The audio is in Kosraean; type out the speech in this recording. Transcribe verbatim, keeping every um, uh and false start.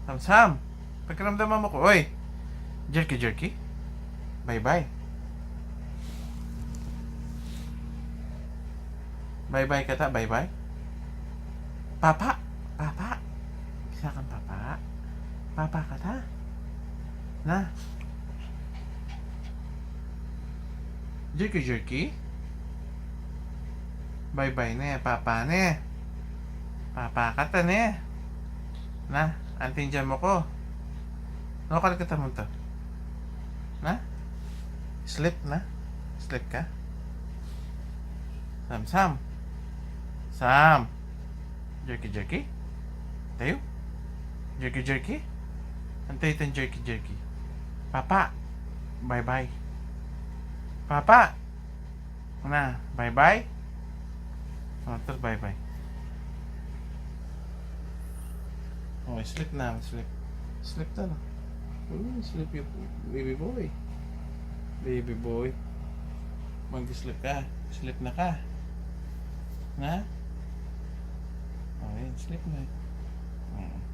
Sam, Sam. Pakiramdam ma moko. Oi. Jerky, jerky. Bye bye. Bye bye kuhtuh, bye bye. Papa, papa. Pisa kan papa. Papa kuhtuh. Na. Jerky, jerky. Bye bye ne, papa ne. Papa kuhtuh ne. Na, antin ja moko. Local kuhtuh muhtuh. Na? Sleep na? Sleep ka? Sam, Sam. Sam. Jerky, jerky. Tayu? Jerky, jerky. Antayu ten jerky, jerky. Papa. Bye bye. Papa. Na, bye bye. Ah, ter bye bye. Oh, sleep na, sleep. Sleep na. Ooh, sleep, you baby boy. Baby boy. Monkey sleep ka. Sleep na ka. Na? Oh, yeah, sleep na. Hmm.